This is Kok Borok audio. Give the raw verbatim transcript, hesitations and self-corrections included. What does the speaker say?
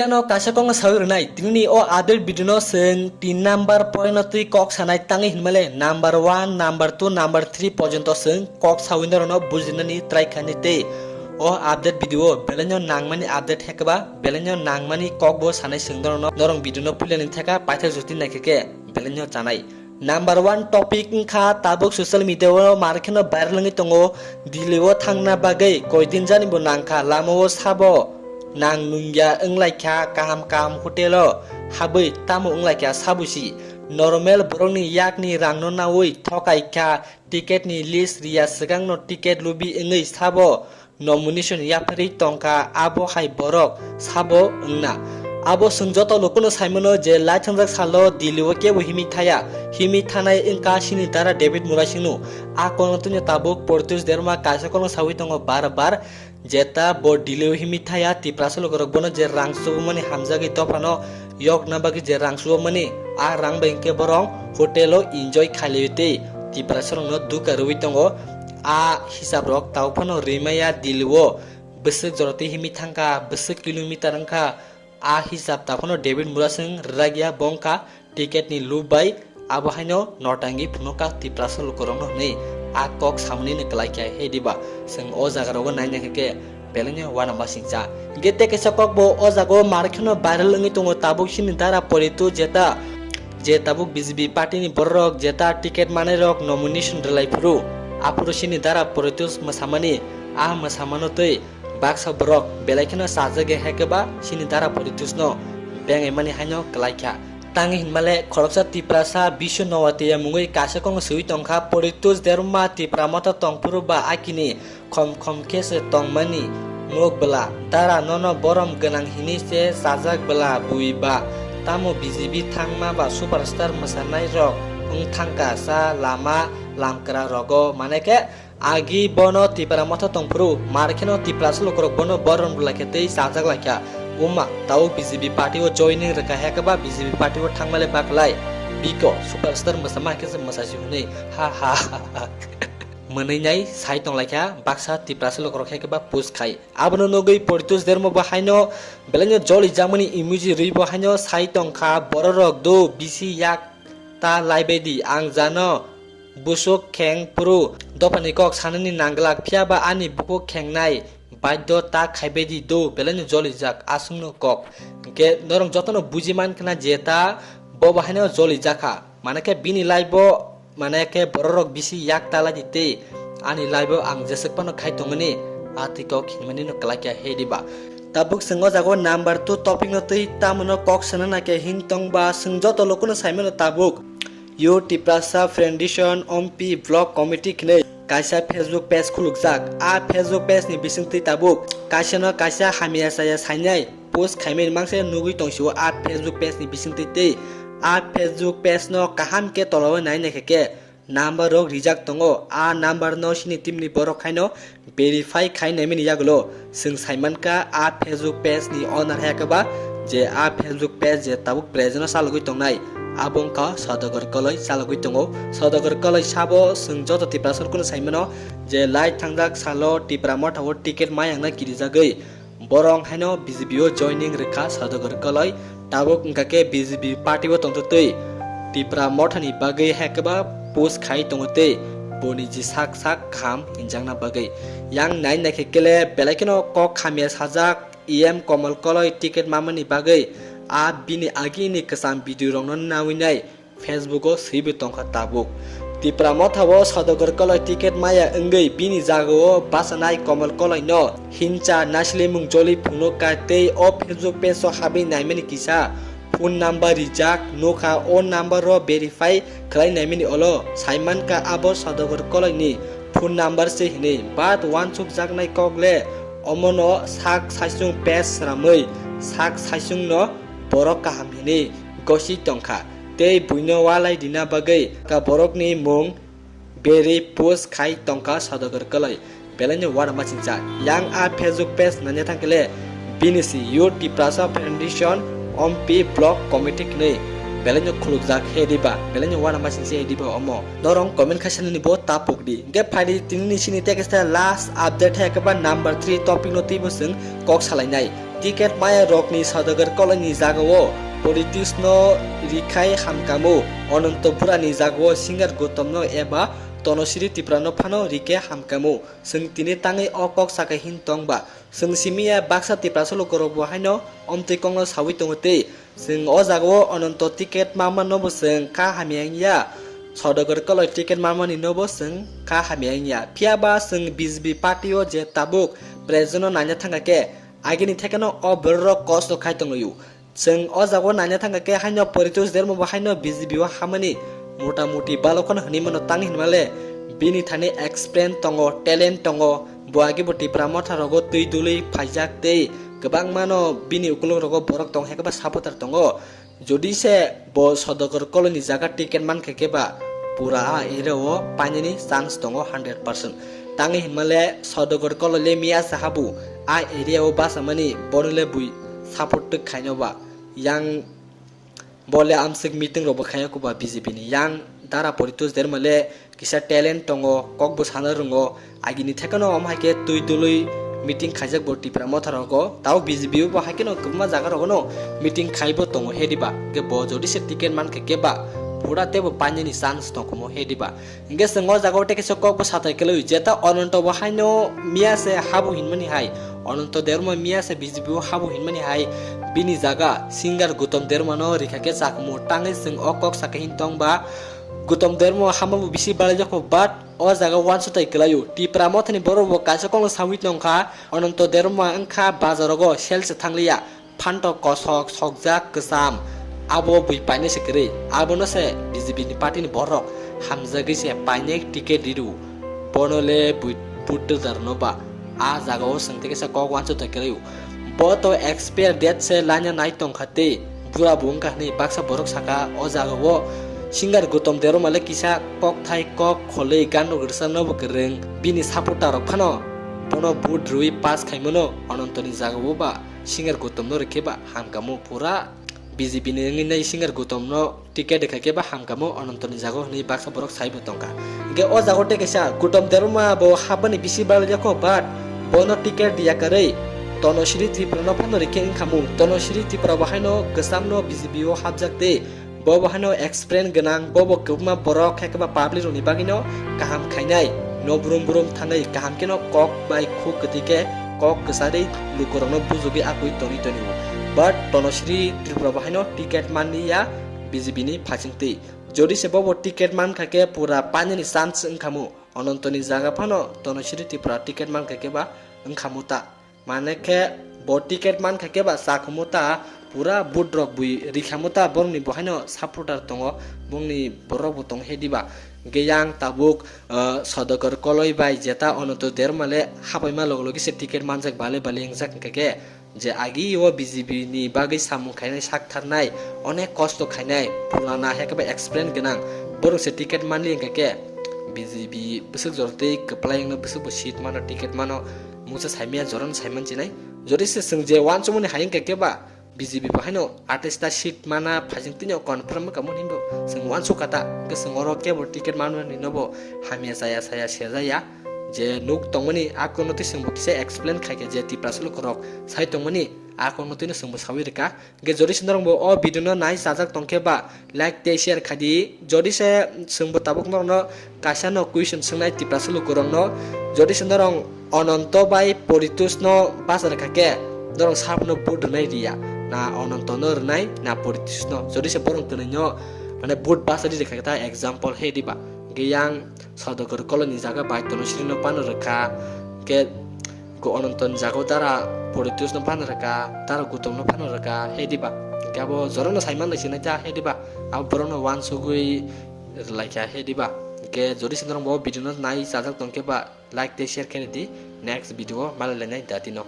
No kaisa kokno sawi rwnai, tinini o update video no chwng tin number point no twi kok sanai tangwi hinmale number one, number two, number three porjonto chwng kok sawi norokno bujinani try khainai tei o update video o belai no nangmani update hekba belai no nangmani kokbo sanai chwng norokno norok video no puilani theka paithak jotwi naikhe khe belai no chanai. Number one topic wngkha tabuk social media o mar kheno viral wngwi tongo, Delhi o thangna bagwi koidin jani bo nangkha, lama o sabo nang nungya wnglaikha, kaham kaham hotel o habwi tamo wnglaikha sabusi, normal borokni yakni rangno nawi thokaikha, ticket ni list riya swkangno ticket lubi wngwi sabo nomination yapharwi tongkha, abo hai borok sabo wngna. Abo chwng joto lukuno saimano je laithongjak salo Delhi o kebo himwi thaya, himwi thanai wngkha chini dara David Murasingno. A kokno twino tabuk Portus Derma kaisa kokno sawi tongo bar bar, jeta bo Delhi o himwi thaya, Tiprasa lukurok bono je rang chubumani hamjagwi dophano yokna bagwi je rang chubumani, a rang bai hwnkhe borok hotel o enjoy khailaiwi tei Tiprasa rokno dukha rwui tongo. A hisab rok tau phano rimaya Delhi o bwswk jora twi himwi thangkha, bwswk kilometer wngkha, a hisab ta phano David Murasing rwragya bongkha ticket ni loop bai, abo haino notangwi phunukha Tiprasa lukurokno hwnwi a kok samani no kwlai kha he diba. Chwng o jaga rogo naina khe khe belai no uanama singcha. Hingkhe tei kaisa kok bo o jaga o mar kheno viral wngwi tongo tabuk chini dara Poritu jeta je tabuk B J P party ni borok jeta ticket manai rok nomination rwlai phuru, aphuru chini dara Poritus mwsamani, a mwsamano twi baksa borok belai kheno chajagwi hai khe ba chini dara Poritus no bengaimani haino kwlai kha. Tangwi hinmale khoroksa Tiprasa Bishu Nowatia mungwi kaisa kokno swiwi tongkha, Poritus Derma Tipra Motha tongphuru ba akini khom khom khe se tongmani nuk bwla. Dara nono borom gwnang hinwi se chajak bwla bui ba. Tamo B J P thangma ba superstar mwsanai rok wng thangkha sa lama lamkra rogo. Mane khe agi bono Tipra Motha tongphuru, mar kheno Tiprasa lukurok bono borom bwla khe tei chajak lai kha. Uma, tao B J P party o joining rwkha he khe ba B J P party o thangmale baklai. Biko superstar mwsama khe se mwsasi hwnwi. Ha ha ha ha. Mwnwi nai sai tonglaikha baksa Tiprasa lukurok hai khe ba post khai. Abono nugwi Poritus Derma bo haino belaino joli jakmani emoji rwi bo haino sai tongkha, bororok do bisi yak ta laibaidi, ang jano busuk kheng phuru dophani kok sanani nanglak, phiyaba ani bukhuk khengnai baidyo ta khaibaidi do belaino joli jak aswkno kok. Hwnkhe norok jotono buji mankhna je ta bo bo haino joli jakha. Mane khe bini life o, mane khe bororok bisi yak talai di tei ani life o ang jeswk phano khai tongmani, a twi kok hinmani no kwlai kha he diba. Tabuk chwng o jaga o number two topic no twi tamo no kok sana na khe hin tong ba chwng joto lukuno sai mano tabuk. Youth Tiprasa Foundation Ompi Block Committee khnwi kaisa Facebook page khulukjak. A Facebook page ni bisingtwi tabuk kaisa no kaisa hamya chaya sainai post khaimani mangse nugwi tongsio a Facebook page ni bisingtwi tei a Facebook page no kaham khe tolao nai naikhe khe number rok rijak tongo. A number no sini team ni borok haino verify khai naimani yagulo chwng saimankha a Facebook page ni owner hai khe ba je a Facebook page je tabuk present o chalogwi tongnai abo wngkha Sodagar Koloi chalogwi tongo. Sodagar Koloi sabo chwng joto Tiprasa rokno saimano je lai thangjak salo Tipra Motha o ticket mayangna kirijagwi borok haino B J P o joining rwkha Sodagar Koloi. Tabuk wngkha khe B J P party o tongtwtwi Tipra Mothani bagwi hai khe ba post khai tongo tei boni ji sak sak kaham hinjakna bagwi. Yang nai naikhe kele belai kheno kok hamya sajak E M Komal Koloi ticket mamani bagwi a bini agini kwcham video rokno nawi nai Facebook o swiwi tongkha tabuk. Tipra Motha o Sodagar Koloi ticket maya wngwi bini jaga o bachanai Komal Koloi no hincha naislimung joli phunukha tei o Facebook page o habwi naimani kisa phone number rijak nukha, o number o verify khlai naimani olo saimankha abo Sodagar Koloi ni phone number se hinwi, but wansukjaknai kok le omono sak saisung page sramwi sak saisung no borok kaham hinwi gosi tongkha. Tei buino walai rina bagwi ka borokni mung beri post khai tongkha Sodagar Koloi. Belaino uanama singcha. Yang a Facebook page nanya thangkele bini si Youth Tiprasa Foundation Ompi Block Committee khnwi belaino khulukjak he diba, belaino uanama singcha he diba omo. Norong comment khai sanani bo tapuk di. Hingke phaidi tinini sini tekesta last update hai khe ba number three topic no twibo chwng kok salainai. Ticket maya rokni Saudagar Koloi ni jagao Poritos no rikhai hamkamo, Ananto Bura ni jagao Singer Gautam no eba Tanushree Tripura no phano rikhe hamkamo. Chwng tini tangwi o kok sakha hin tong ba? Chwng simiya baksa Tiprasa lukurok bo haino omtwi kokno sawi tongo tei chwng o jagao Ananto ticket manma no bo chwng kha hamya wngya, Saudagar Koloi ticket manmani no bo chwng kha hamya wngya. Phiya ba chwng B J P party o je tabuk present no naina thangkha khe agini thekeno o borok rok kosto khai tonglaio. Chwng o jagao naina thangkha khe haino Poritos Derma bo haino B J P o hamani mota moti balokhano hwnwi mano tang hinmale bini thani experience tongo, talent tongo, bo agi bo Tipra Motha rogo twi dului phaijak tei kwbangmano bini ukulung rogo borok tong hai khe ba supporter tongo. Jodi se bo Saudagar Koloi ni jaga ticket mankha khe ba pura a area o painani chance tongo hundred percent. Tangwi hinmale Saudagar Koloi le miya se habu a area o bachamani bono le bui support twk khaino ba. Yang bo le amswk meeting rok bo khaiya kuba B J P ni. Yang Dara Poritos Derma le kisa talent tongo, kok bo sana rwngo. Agini thekeno omo hai khe twi dului meeting khaijak bo Tipra Motha rogo. Tao B J P bo hai kheno kwbangma jaga rogo no meeting khaibo tongo he diba. Khe bo jodi se ticket mankha khe ba pura tebo painani chance tongkhomo he diba. Hingke chwng o jaga o tei kaisa kok bo satai kwlwi, jeta Ananto bo haino miya se habu hinmani hai, Ananto Derma miya se B J P o habu hinmani hai, bini jaga Singer Gautam Derma no rikha khe chakmo tangwi chwng o kok sakha hin tong ba, Gautam Derma hama bo bisi balai jakho, but o jaga uansuktai kwlaio. Tipra Mothani borok bo kaisa kokno sawi tongkha, Ananto Derma wngkha bazarogo sales se thangliya. Phantok kosok, sokjak, kwcham, abo bui painai se kwrwi. Abono se B J P ni party ni borok hamjagwi se painai ticket riru. Bono le bui vote rwdarno ba a jaga o chwng tei kaisa kok uansukta kwrwi. Bo to expire date se laina nai tongkha tei bura bo wngkha hwnwi baksa borok saka o jaga o Singer Gautam Derma le kisa kokthai kok kholwi gandrok rwchapna bo kwrwng. Bini supporter rok phano bono vote rwui pass khaimano Ananto ni jaga o ba. Singer Gautam no rikhe ba hamkamo pura B J P ni wngwi nai Singer Gautam no ticket rikha khe ba hamkamo Ananto ni jaga hwnwi baksa borok sai bo tongkha. Hingke o jaga tei kaisa Gautam Derma bo habani bisi balai yakho, but bono ticket riya kwrwi Tanushree Tripura no phano rikhe wngkhamu. Tanushree Tripura bo haino kwcham no B J P o hapjak tei bo bo haino experience gwnang, bo bo kwbangma borok khe kwbangma public rokni bagwino kaham khainai, no brum brum thangwi kaham kheno kok bai khuk kwtwi khe kok kwcharwi lukurokno bujugwi akwi tonwi tonio. But Tanushree Tripura bo haino ticket manliya B J P ni phasingtwi. Jodi se bo bo ticket mankha khe pura painani chance wngkhamu, Anantoni jaga phano Tanushree Tripura ticket mankha khe ba wngkhamu ta. Mane khe bo ticket mankha khe ba chakhumu ta, pura vote rok bui rikhamu ta, borokni bo haino supporter tongo, bongni borok bo tongo he diba. Hingke yang tabuk, ah, Sodokor Koloi bai jeta Ananto Derma le hapaima loge loge se ticket manjak bale bale wngjak hingka khe je agi o B J P ni bagwi samung khainai sak tharnai, onek kosto khainai, pulana hai khe ba experience gwnang, borok se ticket manli hingka khe B J P bwswk jora tei kwplai wngno bwswk bo seat mano, ticket mano. Mungsa saimaya jorano saiman chinai. Jodi se chwng je uansukmani hai wngkha khe ba B J P bo haino atais ta seat mana phaising tini o confirm wngkha mo hinbo chwng uansukha ta. Hwnkhe chwng oro kebo ticket manmani nobo hamya chaya saya sejaya. Je nuk tongmani a kokno twi chwngbo kisa explain khaikha je Tiprasa lukurok sai tongmani a kokno twino chwngbo sawi rwkha. Hwnkhe jodi se norokbo o video no nai chajak tongkhe ba like tei share khai di. Jodi se chwngbo tabuk norokno kaisa no question swngnai Tiprasa lukurokno, jodi se norok Ananto bai Poritos no bachar kha khe norok sabono vote rwnai riya, na Ananto no rwnai na Poritos no, jodi se borok twnwi no mane vote bachari rwkha khe ta example he diba. Hwnkhe yang Sodokor Koloi ni jaga bai Tanushree no phano rwkha, hwnkhe Ko Ananto ni jaga o dara Poritos no phano rwkha, dara Gautam no phano rwkha, he diba? Hwnkhe abo jorano saiman lai sinai ta, he diba? Abo borok no uansugwi rwlaikha, he diba? Hwnkhe jodi se norok bo video no nai chajak tongkhe ba like tei share khe di, next video o malai lainai dati no.